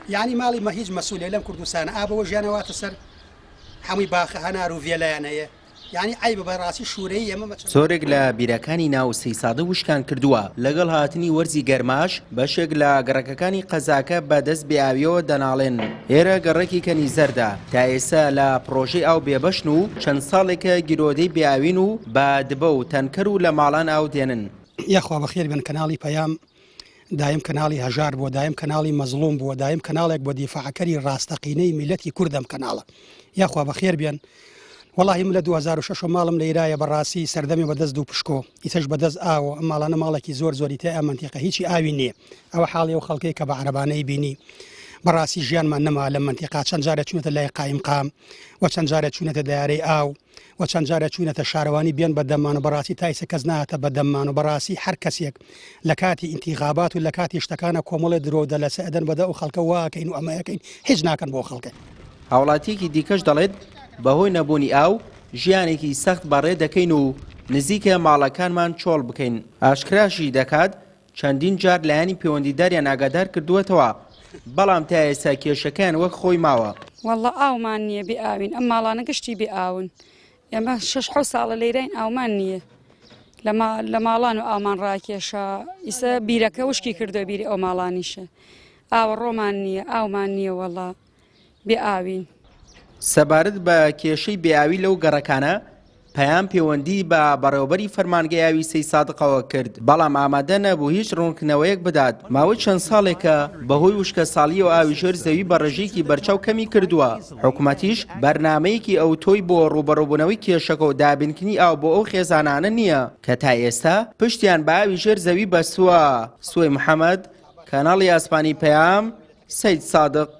یانی ماڵی مە هیچ مەسولێ لەم کوردستانە ئا بەوە ژیانە واتە سەر حەمووی باخە هەنار و ڤێلایان هەیە یانی عەیبە بە ڕاستی شوورەیی ئێمە مە چەند. زۆرێک لە بیرەکانی ناو سەیسادق وشکیان کردووە، لەگەڵ هاتنی وەرزی گەرماش بەشێک لە گەڕەکەکانی قەزاکە بە دەست بێ ئاوییەوە دەناڵێن. ئێرە گەڕەکی کەنیزەردە، تا ئێستا لە پڕۆژەی ئاو بێبەشن و چەند ساڵێکە گیرۆدەی بێ ئاوین و بە دبە و تەنکەر و لە ماڵان ئاو دێنن. یاخوا بەخێر بێن کەناڵی پەیام دایم کەناڵی هەژار بووە دایم کەناڵی مەزڵوم بووە دایم کەناڵێک بۆ دیفاعکەری ڕاستەقینەی میلەتی کورد ئەم کەناڵە یاخوا بەخێر بێن وەڵاهی من لە 2006 ماڵم لە ئیرایە بەڕاستی سەردەمی بەدەست دوو پشکۆ ئیسەش بەدەست ئاوە ئەم ماڵانە ماڵێکی زۆر زۆری تای ئەم مەنتیقە هیچی ئاوی نییە ئەوە حاڵی ئەو خەڵکەی کە بە عەرەبانەی بینی بەڕاستی ژیانمان نەما لە مەنتیقا چەند جارە چوونەتە لای قایمقام و چەند جارە چوونەتە دایارەی ئاو و چەند جارە چوینەتە شارەوانی بێن بە دەممان و بەڕاستی تا ئیسە کەس نەهاتە بە دەممان و بەڕاستی هەر کەسێک لە کاتی ئینتیخابات و لە کاتی شتەکانە کۆمەڵێ درۆ و دەلەسە ئەدەن بە دە ئەو خەڵکە وا ئەکەین و ئەمە ئەکەین هیچ ناکەن بۆ خەڵکە. هاوڵاتییەکی دیکەش دەڵێت، بەهۆی نەبوونی ئاو ژیانێکی سەخت بەڕێ دەکەین و نزیکە ماڵەکانمان چۆڵ بکەین. ئاشکراشی دەکات، چەندین جار لایەنی پەیوەندیداریان ئاگادار کردووەتەوە، بەڵام تا ئێستا کێشەکەیان وەک خۆی ماوە. وەڵڵا ئاومان نییە بێ ئاوین ئەم ماڵانە گشتی بێ ئاون ئێمە شەش حەوت ساڵە لێرەین ئاومان نییە لە ماڵان و ئاومان ڕاکێشا ئیسە بیرەکە وشکی کردو بیری ئەو ماڵانیشە ئاوە ڕۆمان نییە ئاومان نییە وەڵا بێ ئاوین. سەبارەت بە کێشەی بێ ئاوی لەو گەڕەکانە، پەیام پەیوەندی بە بەڕێوەبەری فەرمانگەی ئاوی سەیدسادقەوە کرد، بەڵام ئامادە نەبوو هیچ ڕوونکردنەوەیەک بدات. ماوەی چەند ساڵێکە بەهۆی وشکەساڵییەوە ئاوی ژێر زەوی بە ڕێژەیەکی بەرچاو کەمی کردووە، حکومەتیش بەرنامەیەکی ئەوتۆی بۆ ڕووبەڕووبوونەوەی کێشەکە و دابینکردنی ئاو بۆ ئەو خێزانانە نییە کە تا ئێستا پشتیان بە ئاوی ژێر زەوی بەستووە. سوەی محەمەد، کەناڵی ئاسمانی پەیام، سەیدسادق.